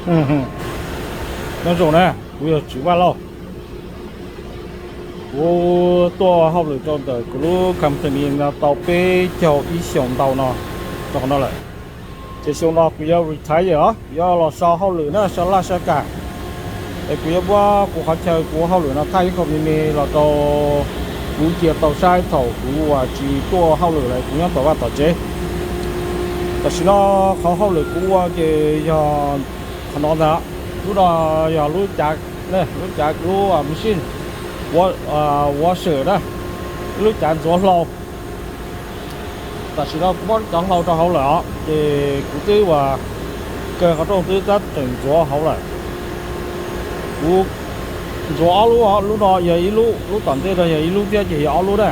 Nyob zoo na, kuv yog Tswv Vaj Lauj. Kuv tuaj hauj lwm rau ntawm kuv lub company no tau peb caug ib xyoos ntau no rau qhov no lawm. Ces xyoo no kuv yuav retire os, kuv yuav los so hauj lwm na, so laj so kam. Es kuv yuav muab kuv qhov chaw kuv hauj lwm no thaij ib qho me me los rau kuv cia tau saib thaum kuv uas tsis tuaj hauj lwm lawm, kuv nyob tom vaj tom tsev. Tam sim no qhov hauj lwm kuv ua ces yog qhov no ntag. Lub no yog lub cav, lub cav lub machine washer na, lub cav ntxuav hlau. Tam sim no kuv muab cov hlau rau hauv lawm os, ces kuv twb uas kaw qhov rooj twb tab tseem ntxuav hauv lawm. Kuv ntxuav ob lub, lub no yog ib lub, lub tom ntej no yog ib lub thiab ces yog ob lub na.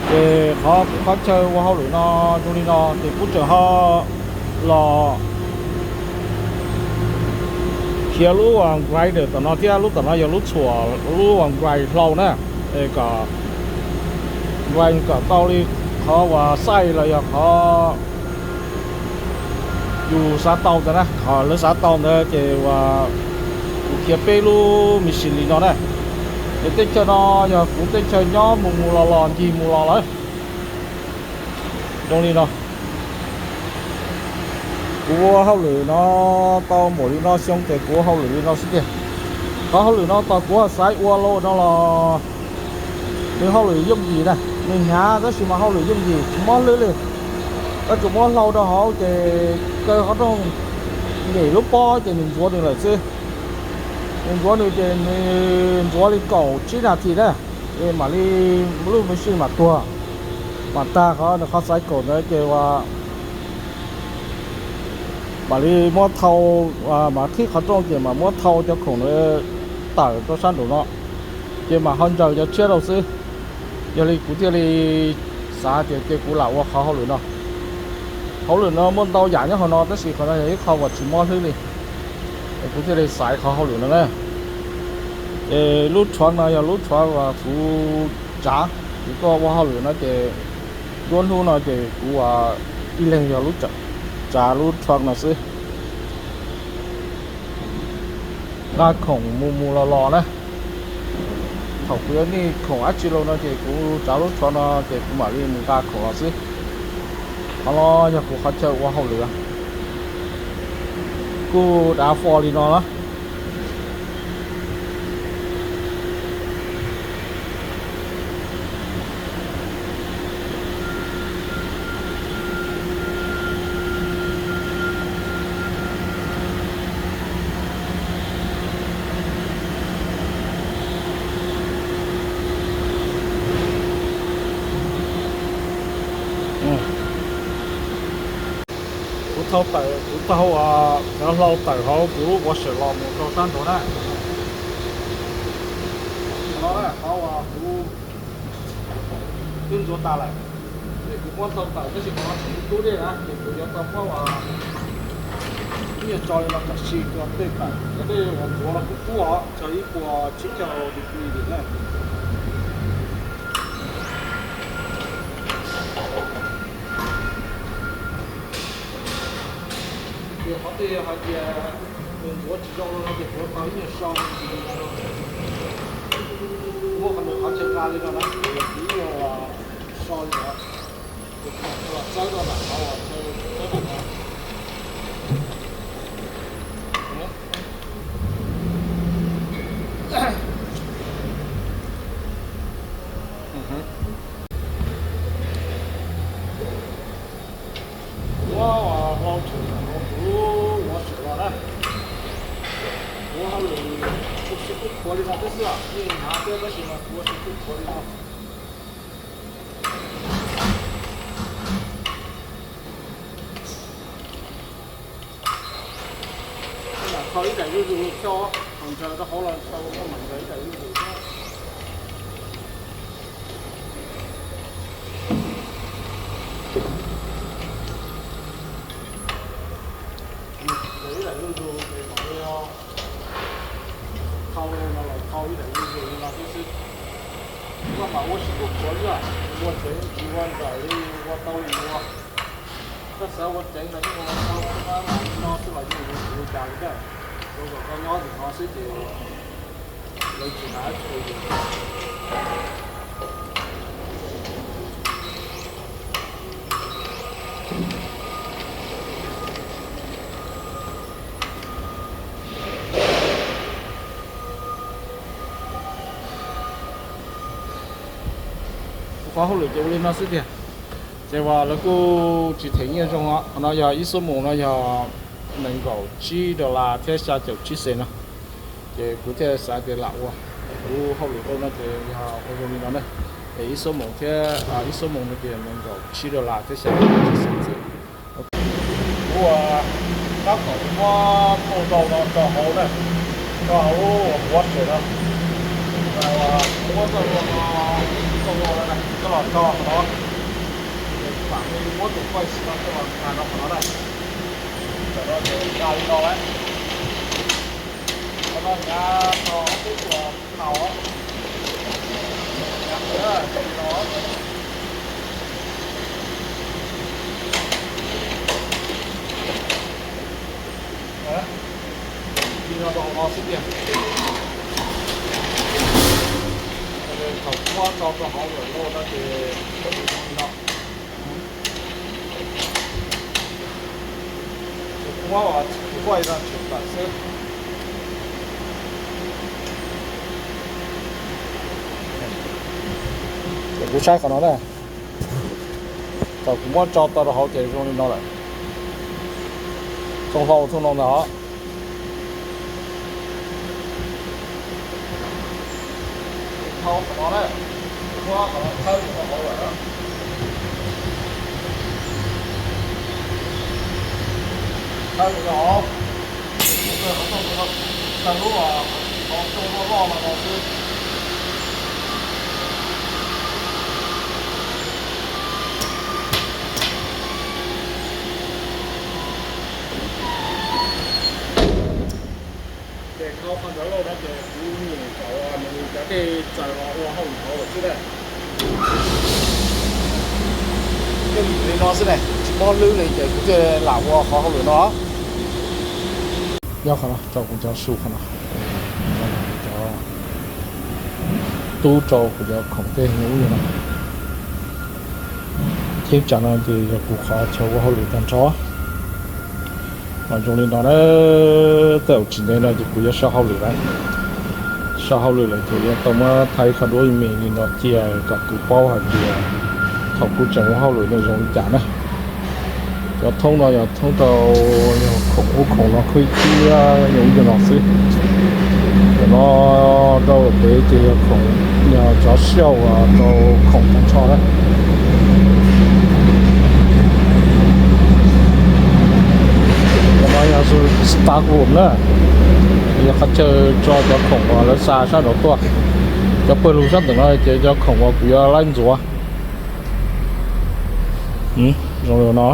Ces qhov kuv qhov chaw ua hauj lwm no zoo li no ces kuv tseem ho los khiav lub uas grinder tom no thiab, lub tom no yog lub txhuam lub uas grind hlau na, kom grind kom tau li qhov uas size los yog qhov yus xav tau ntawd na, qhov lawv xav tau ntawd ces uas kuv khiav peb lub machine li no na. Es teb chaws no yog kuv teb chaws nyob mus mus los los ncig mus los lawm. Zoo li no, kuv ua hauj lwm no tau npaum li no xyoo ces kuv ua hauj lwm li no xwb tiag. Qhov hauj lwm no tos kuv xaiv ua lauj no los nws hauj lwm yooj yim na, nws hnyav tab sis mas hauj lwm yooj yim tsis mob hlwb li. Koj tsuas muab hlau rau hauv ces kaw qhov rooj, nyem lub pob ces nws ntxuav nws lawm xwb. Nws ntxuav nws ces nws ntxuav li kaum tsib nas this na, es mam li lub machine mam tuag, mam tag qhov nws qhov cycle ntawd ces uas mam li muab thau, mam qhib qhov rooj ces mam muab thau cov khoom ntawd tawm rau sab nraum no, ces mam ho ntsaws cov tshiab rau xwb. Yog li kuv thiaj li xav tias ces kuv lam ua qhov hauj lwm no. Hauj lwm no muaj ntau yam nyob hauv no tab sis qhov no yog ib qho uas tsis mob hlwb li, es kuv thiaj li xaiv qhov hauj lwm no na. Es lub truck no yog lub truck uas kuv tsav, kuv tuaj ua hauj lwm no ces nruab hnub no ces kuv ua ib leeg yog lub tsav lub truck no xwb. Nqa khoom mus mus los los na. Thaum kuv yuav nij khoom dab tsi los no ces kuv tsav lub truck no ces kuv mam li mus nqa khoom los xwb. Qhov no yog kuv qhov chaw ua hauj lwm, kuj dav fo li no na. Kuv thau tawm, kuv thau cov hlau tawm hauv kuv lub washer los mus rau sab nraud na. No qhov uas kuv twb ntxuav tas lawm, ces kuv muab thau tawm tab sis qhov tsis tub dej na ces kuv yuav tau muab ib nyuag tso li no kom si kom tej tawm, cov dej uas ntxuav los kub kub os, txog ib puas tsib caug degree li na. Ces qhov twg hais tias nws ntxuav tsis zoo no ces kuv tau ib nyuag so li no, muab qhov nws qhov chaw nqa li no na, kuv ib nyuag so li no, ces kuv mam los txawb rau ntawm qhov uas chaw txawb ntawm no. Muab hlau tshwm ntawm no kuv ua sawm los na. Kuv hauj lwm kuj sib kub khuav li no thiab xwb, yeej hnav thiab tab sis mas kuv ua sib kub khuav li no. Mam thau ib daim zuj zus thiab, thaum ntsaws rau hauv los thau mam ntsaws ib daim zuj zus thiab. Ntsaws ib daim zuj zus ces mam li thau no los thau ib daim zuj zus li no thiab xwb. Koj mam ua sib kub khuav xwb, ua tsev tsis ua nrawm li ua tau li ua. Koj xav ua tsev los yeej ua tau, koj mam li no xwb los yeej ua tsis ua cas li thiab. Ua kom koj nyob ntawm no xwb ces lawv tsis hais dab tsi li. Kuv qhov hauj lwm ces ua li no xwb tiag. Ces uas lawv kuj tsis them nyiaj zoo os. Qhov no yog ib xuab moos no yog nees nkaum tsib dollar thiab xya caum tsib xees no. Ces kuv thiaj xav tias lam ua, kuv hauj lwm rau no ces yog ua zoo li no na. Es ib xuab moos thiab, ib xuab moos no ces nees nkaum tsib dollar thiab xya caum tsib xees xwb. Kuv tab tom muab tauj rau no rau hauv na, rau hauv lub washer no. Muab tauj rau no, tauj rau no coj los rau qhov no. Mam li muab tus pipe no coj los nkag rau qhov no na. Tam no ces nkag li no lawm. Qhov no hnyav tau ob peb puas thaum, hnyav qhov no. Li no rau hauv no xwb tiag. Thaum muab tso rau hauv lawm no ces li no. Kuv muab, kuv muab li no tseem tawm xwb. Ces kuv saib qhov no na. Thaum kuv muab tso tau rau hauv ces zoo li no lawm. Thooj hlau thooj no ntag os. Thau qhov no na, kuv muab qhov no thawb rau hauv lawm. Thawb rau hauv. Tag lub, qhov thooj loj loj no no xwb. Ces khau qhov ntawd los no ces kuv nyem kom nws cov dej txaws los ua hauj lwm hauv lawm xwb na. Thiaj li li no xwb na, tsis mob hlwb li ces kuv thiaj lam ua qhov hauj lwm no. Nyob qhov no rau kuv cov su qhov no, cov tub rau kuv cov khoom tej ub li no. Cheeb tsam no ces yog kuv qhov chaw ua hauj lwm tag nrho. Mas zoo li no na, tej zaum tsis ntev no ces kuv yuav so hauj lwm lawm. So hauj lwm lawm ces yuav tau muab thaij qhov duab me li no cia kom kuv paub hais tias thaum kuv tseem ua hauj lwm no zoo li cas na. Cov thoob no yog thoob rau, yog khoom ub khoom no khwb ciab yog ub yog no xwb. Cov no rau pem ces yog khoom, yog cov shelf rau khoom tag nrho na. Cov no yog staff room na, yog qhov chaw tso cov khoom uas lawv xa sab nraud tuaj. Cov pawg lug sab ntawm no ces cov khoom uas kuv yuav laib ntxuav. Zoo li no.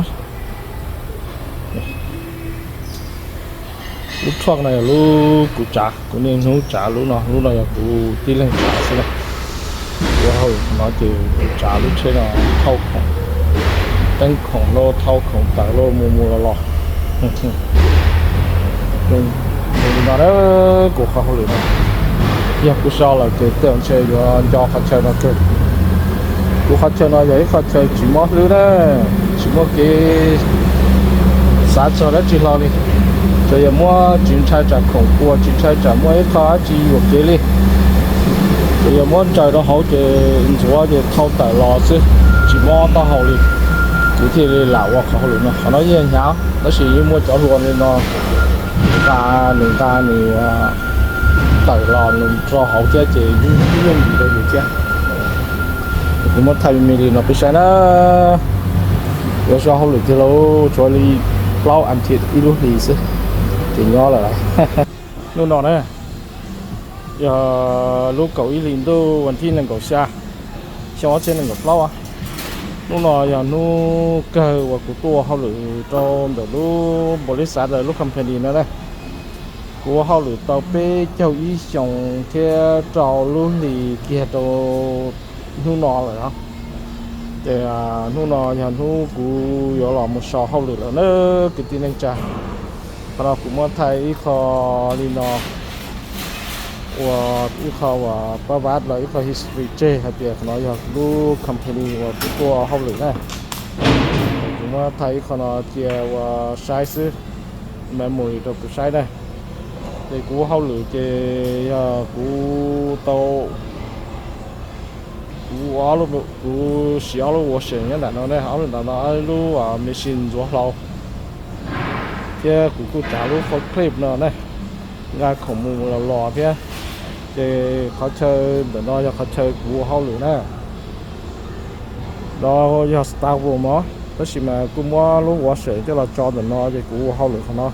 Lub truck no yog lub kuv tsav, kuv niaj hnub tsav lub no, lub no yog kuv tib leeg tsav xwb na. Kuv hauj lwm no ces kuv tsav lub tsheb no thauj khoom, teeb khoom lauj, thauj khoom tawm lauj, mus mus los los. Zoo li no na, kuv qhov hauj lwm no yog kuv so lawm ces tej zaum ntshe yuav nco qhov chaw no kawg. Kuv qhov chaw no yog ib qhov chaw tsis mob hlwb na, tsis muaj kev xav txog dab tsi hlo li. Tsuas yog muab tsis ntshai tsam khoom puas, tsis ntshai tsam muaj ib qho dab tsi yuam kev li. Tsuas yog muab ntsaws rau hauv ces ntxuav ces thau tawm los xwb, tsis mob taub hau li. Kuv thiaj li lam ua qhov hauj lwm no. Qhov no yeej hnyav tab sis yeej muaj cov hluas li no nqa, nws nqa nws tawm los nws rau hauv thiab ces yeej yooj yim rau yus thiab. Kuv muab thaij me me li no peb saib na. Yuav so hauj lwm tiag lauj, tshuav li plaub as thiv ib lub hlis xwb ces nyob lawm. Hnub no na, yog lub kaum ib hlis ntuj vas thib nees nkaum xya, xyoo ob txhiab nees nkaum plaub. Hnub no yog hnub kawg uas kuv tuaj ua hauj lwm rau ntawm lub npaum li xav ntawm lub company no na. Kuv ua hauj lwm tau peb caug ib xyoos thiab rau lub hlis kiag rau hnub no lawm os. Ces hnub no yog hnub kuv yuav los mus so hauj lwm lawm na kwv tij neej tsa. Qhov no kuv muab thaij ib qho li no, ua ib qho uas pab vaj los ib qho history tseg hais tias qhov no yog lub company uas kuv tuaj hauj lwm na. Kuv muab thaij ib qho no cia ua saib xwb, memory rau kuv saib na. Ces kuv hauj lwm ces yog kuv tau, kuv, kuv siv ob lub washer nyob nram no ne, ob lub nram no, ob lub machine ntxuav hlau, thiab kuv kuj tsav lub forklift no ne, nqa khoom mus los los thiab. Ces qhov chaw ntawm no yog qhov chaw kuv ua hauj lwm na. No yog staff room os, tab sis mas kuj muab lub washer coj los tso ntawm no ces kuv ua hauj lwm qhov no.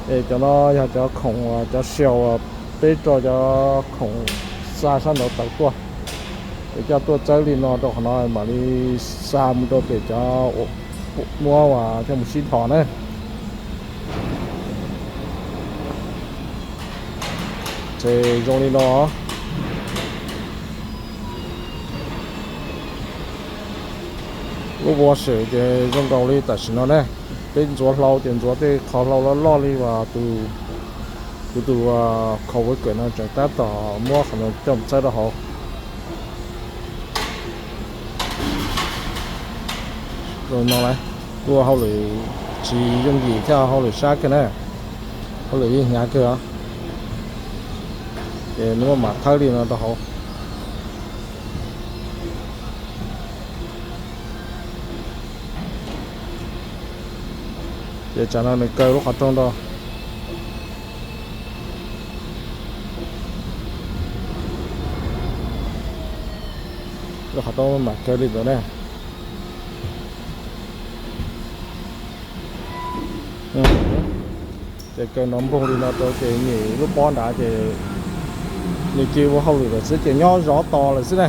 Es cov no yog cov khoom, cov shelf peb rau cov khoom xa sab nraud tawm tuaj. Es coj tuaj txawb li no rau qhov no mam li xa mus rau pem cov muab uas coj mus sib thom na. Ces zoo li no. Lub washer ces zoo nkaus li tam sim no ne, peb ntxuav hlau ces ntxuav tej qhov hlau loj loj li uas tus, kuv tus coworker no tseem tab tom muab qhov no coj txawb rau hauv. Kuj ua hauj lwm tsis yooj yim thiab, hauj lwm sab kawg na, hauj lwm yeej hnyav kawg os. Ces nws muaj mam thawb li no rau hauv. Ces tsam no nws kaw lub qhov rooj rau. Lub qhov rooj mam kaw li ntawd na. Ces kaw nrov npoog li no rau ces nyem lub pob nrad ces nws cia ua hauj lwm lawm xwb ces nyob zov tos lawm xwb na.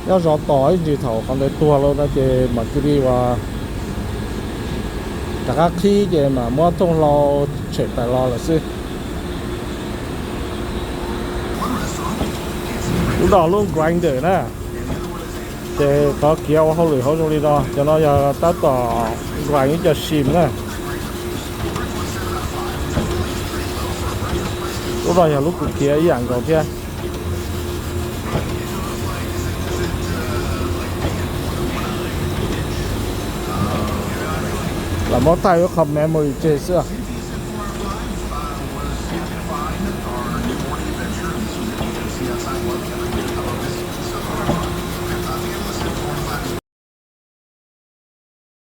Nyob zov tos ib ntsis thaum qhov ntawd tuag lawm no ces mam cia li uas rov qab qhib ces mam muab thooj hlau tshem tawm los lawm xwb. Lub no lub grinder na, ces qhov khiav ua hauj lwm hauv zoo li no, cov no yog tab tom grind ib co shim na. Lub no yog lub kuv khiav ib yam nkaus thiab. Lam muab thaij ib qho memory tseg xwb.